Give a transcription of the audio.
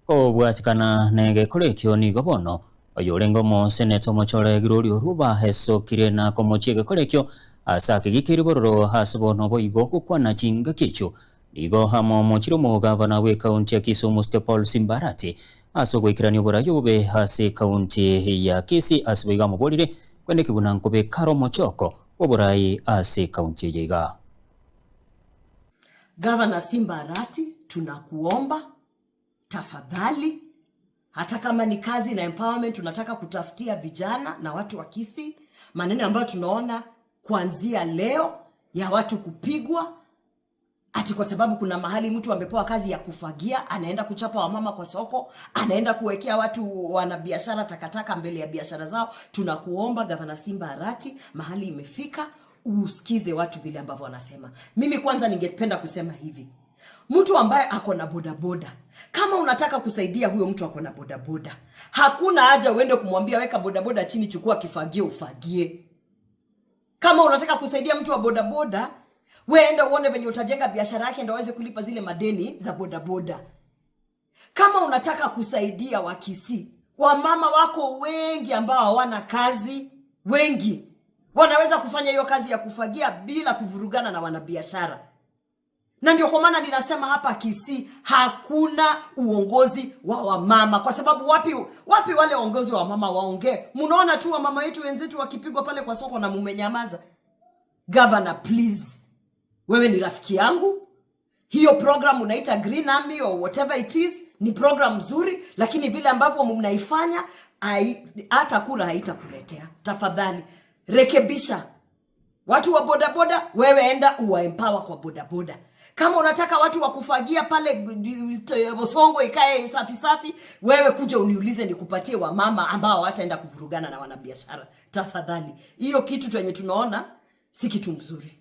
Kobwatikana na egekoro ekio nigo bono oyorenge omoseneta omochore Gloria Oruba esokire na komochia egekoro ekio ase akegikeire bororo ase bono boigo gokwana chingaki echio nigo amo omochire omogavana bwe ekaunti ya Kisii omosike Paul Simba Arati ase ogoikerania oborai obobe ase ekaunti ya Kisii ase boigo amoborire kwendeki buna nkobeka are omochoko bw'oborai ase ekaunti eye iga. Gavana Simba Arati, tunakuomba tafadhali, hata kama ni kazi na empowerment tunataka kutafutia vijana na watu wa Kisii, maneno ambayo tunaona kuanzia leo ya watu kupigwa ati kwa sababu kuna mahali mtu amepewa kazi ya kufagia, anaenda kuchapa wamama kwa soko, anaenda kuwekea watu wanabiashara takataka mbele ya biashara zao. Tunakuomba Gavana Simba Arati, mahali imefika, usikize watu vile ambavyo wanasema. Mimi kwanza ningependa kusema hivi, mtu ambaye ako na bodaboda, kama unataka kusaidia huyo mtu ako na bodaboda, hakuna haja uende kumwambia weka bodaboda chini, chukua kifagio ufagie. Kama unataka kusaidia mtu wa bodaboda, wewe enda uone venye utajenga biashara yake ndio aweze kulipa zile madeni za bodaboda. Kama unataka kusaidia Wakisii, wamama wako wengi ambao hawana kazi, wengi wanaweza kufanya hiyo kazi ya kufagia bila kuvurugana na wanabiashara. Na ndio kwa maana ninasema hapa Kisii hakuna uongozi wa wamama, kwa sababu wapi wapi wale waongozi wa wamama waongee? Mnaona tu wamama wetu wenzetu wakipigwa pale kwa soko na mumenyamaza. Governor, please, wewe ni rafiki yangu. Hiyo program unaita Green Army or whatever it is ni program nzuri, lakini vile ambavyo mnaifanya hata kura haitakuletea. Tafadhali rekebisha. Watu wa bodaboda, wewe enda uwaempower kwa bodaboda. Kama unataka watu wa kufagia pale Bosongo ikae safi safi, wewe kuja uniulize nikupatie wamama ambao hawataenda kuvurugana na wanabiashara. Tafadhali, hiyo kitu chenye tunaona si kitu mzuri.